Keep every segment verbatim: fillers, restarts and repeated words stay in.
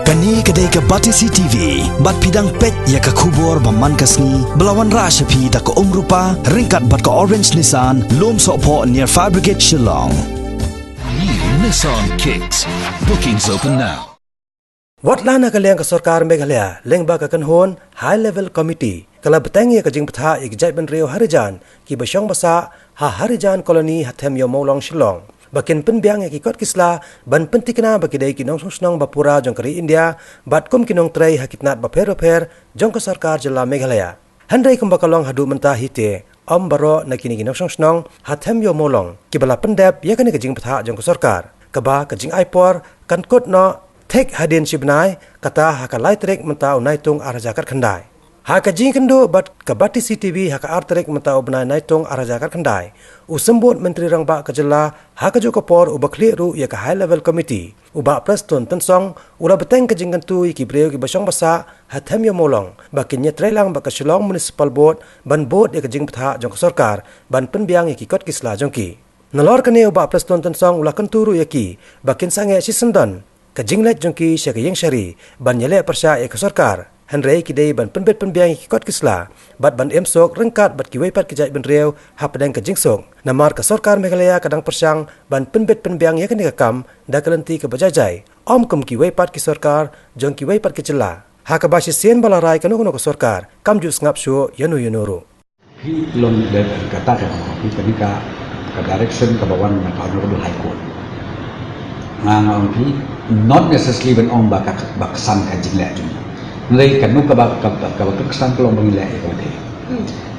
Kane ka dei ka Batesi T V, bad phi dang peit ïa ka khubor ba man ka sngi, ba la wanrah sha phi da ka Umrupa, ryngkat bad ka Orange Nissan, Lum Sohphoh near Fire Brigade Shillong. New Nissan Kicks. Bookings open now. Wat la na ka liang ka sorkar Meghalaya, lyngba ka kynhun High Level Committee, ka la bteng ïa ka jingbthah ïa ki jaitbynriew Harijan, kiba shong ba sah ha Harijan Colony ha Them Ïew Mawlong Shillong, ba kin pynbiang ïa ki kot ki sla, ban pynthikna ba ki dei ki nongshong shnong ba pura jong ka ri India, bad kum ki nongtrei ha ki tnat bapher bapher jong ka sorkar jylla Meghalaya. Hynrei kumba ka long haduh mynta hi te, ym baroh na kine ki nongshong shnong ha Them Ïew Mawlong kiba la pyndep ïa kane ka jingbthah jong ka sorkar, kaba ka jingai por kan kut noh thik hadien shi bnai, kata ha ka lai tarik mynta u Naitung ar hajar khatkhyndai. Ha ka jingïakynduh bad ka Batesi T V ha ka ar tarik mynta u bnai Naitung ar hajar khatkhyndai, u Symbud Myntri Rangbah ka jylla ha kajuh ka por uba khlieh ruh ïa ka High Level Committee, u Bah Prestone Tynsong, u la bteng ka jingkyntu ïa ki briew kiba shong ba sah ha Them Ïew Mawlong, ba kin ïatreilang bad ka Shillong Municipal Board ban bud ïa ka jingbthah jong ka sorkar ban pynbiang ïa ki kot ki sla jong ki. Nalor kane u Bah Prestone Tynsong u la kyntu ruh ïa ki ba kin sangeh shisyndon ka jingleit jong ki sha ka ïingshari ban ïaleh pyrshah ïa ka sorkar. Hynrei ki dei ban pynbit pynbiang ïa ki kot ki sla bad ban im suk ryngkat bad kiwei pat ki jaitbynriew hapdeng ka jingsuk. Namar ka sorkar Meghalaya ka dang pyrshang ban pynbit pynbiang ïa kane ka kam da ka lynti kaba jai jai, ym kum kiwei pat ki sorkar jong kiwei pat ki jylla, ha kaba shisien ba la rai kano kano ka sorkar kam ju sngap shuh ïano ïano ruh. Phi long da kata ka, phi kane ka, ka direction kaba wan na ka Honorable High Court. Nga, nga ong phi, not necessarily ban ong ba ka, ba ka san ka jingleh jong ngi. Hynrei kano kaba, kaba, kaba ka san ka long ba ngi leh ïa kaba dei.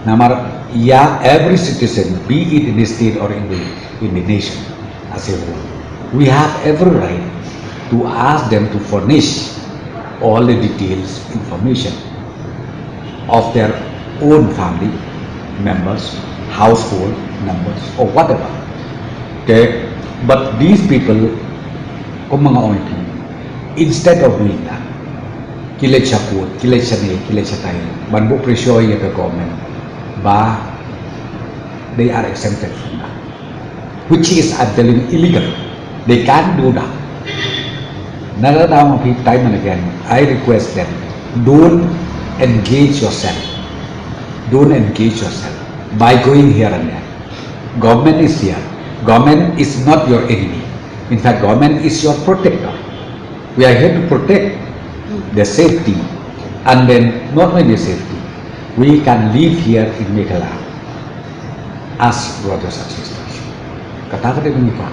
Namar ïa every citizen, be it in the state or in the, in the nation as a whole, we have every right to ask them to furnish all the details, information of their own family members, household members, or whatever. Okay, but these people, kum ma nga ong ïa phi, instead of doing that, ki leit sha court, ki leit shane, ki leit shatai, ban buh pressure ïa ka government ba they are exempted from that, which is, I'm telling you, illegal. They can't do that. Another time, time and again, I request them, don't engage yourself. Don't engage yourself by going here and there. Government is here. Government is not your enemy. In fact, government is your protector. We are here to protect the safety, and then not only the safety, we can live here in Meghalaya as brothers and sisters. Kata ka dei ba ngi kwah.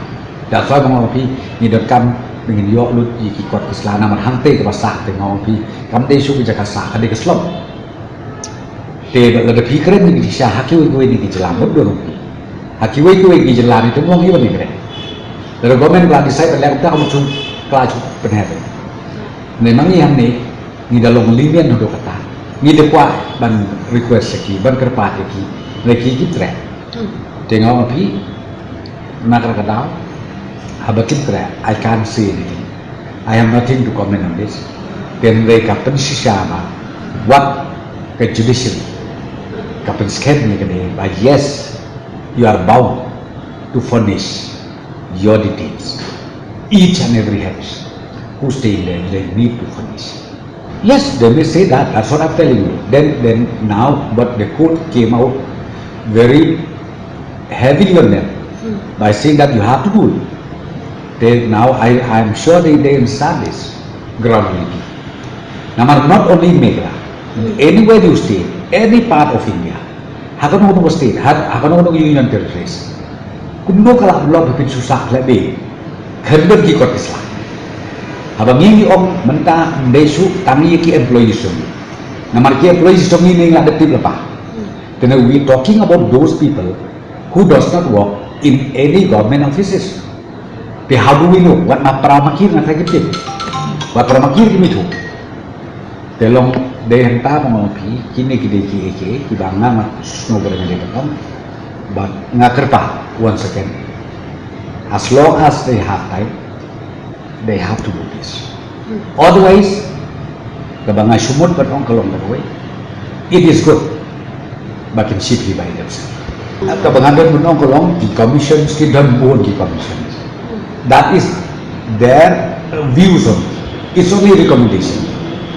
That's why ba nga ong ïa phi, ngi donkam ba ngin ïoh lut ïa ki kot ki sla, namar hangtei kaba sah te, nga ong ïa phi, kam dei shuh ka jaka sah, ka dei ka slum. Te lada phi kren ïa ki sha ha kiwei kiwei ki jylla, mut don ong ïa phi, ha kiwei kiwei ki jylla, ngi te mong hi ba ngi kren. Lada government ka la decide ban leh kumta, ka mut shu, ka la shu pynheh. Ne ma ngi hangne, ngi da long lenient haduh katta. Ngi da kwah ban request ïa ki, ban kyrpad ïa ki, lada ki, ki treh. Te nga ong ïa phi, na kata ka daw, haba kim treh, I can't say anything. I have nothing to comment on this. Te hynrei ka pynshisha ba, wat ka judiciary ka pynskhem ïa kane ba, yes, you are bound to furnish your details. Each and every house who stay in there, they need to furnish. Yes, they may say that. That's what I'm telling you. Then, then now, but the court came out very heavily on them by saying that you have to do it. They now, I, I'm sure they, they understand this ground reality. Namar, not only in Meghalaya, anywhere you stay, any part of India, ha kano kano ka state, ha, ha kano kano ka union territories, kumno ka lah ban long ba phin shu sah khlem be, khyndiat ki kot ki sla. Haba ngi ngi ong mynta ym dei shuh tang ïa ki employees jong ngi. Namar ki employees jong ngi ngi la dep tip lypa. Te now we talking about those people who does not work in any government offices. Te how do we know? Wat ma para ma kir nga trai ki tip. Wat para ma kir ki mithu. Te long dei hangta ba nga ong ïa phi, kine ki dei ki A K A kiba nga mat sngewbha nga dei ba ong. But nga kyrpad once again, as long as they have time, they have to do this. Otherwise, kaba nga shu mut ban ong ka long kawei, it is good, but kin shit hi by themselves. Kaba nga don ban ong ka long, ki commissions ki don bun, ki commissions. That is their views on it. It's only a recommendation.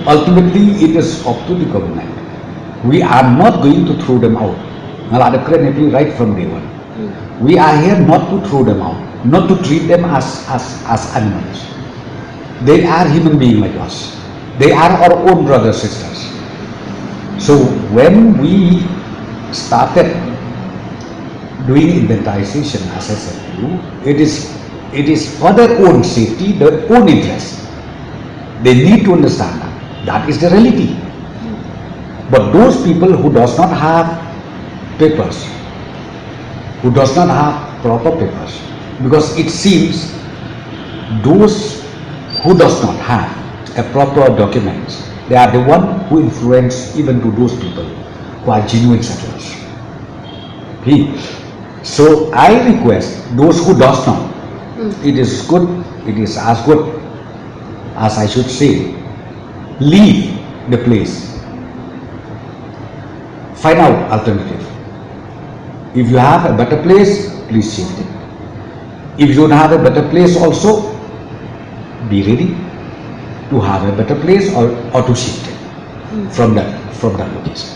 Ultimately, it is up to the government. We are not going to throw them out. Nga la dep kren ïa phi right from day one. We are here not to throw them out, not to treat them as, as, as animals. They are human beings like us. They are our own brothers, sisters. So when we started doing inventarization, as I said to you, it is, it is for their own safety, their own interest. They need to understand that. That is the reality. But those people who does not have papers, who does not have proper papers, because it seems those who does not have a proper documents, they are the one who influence even to those people who are genuine settlers. He. So I request those who does not, it is good, it is as good as I should say, leave the place. Find out alternative. If you have a better place, please shift it. If you don't have a better place also, be ready to have a better place or, or to shift it from that, from that location.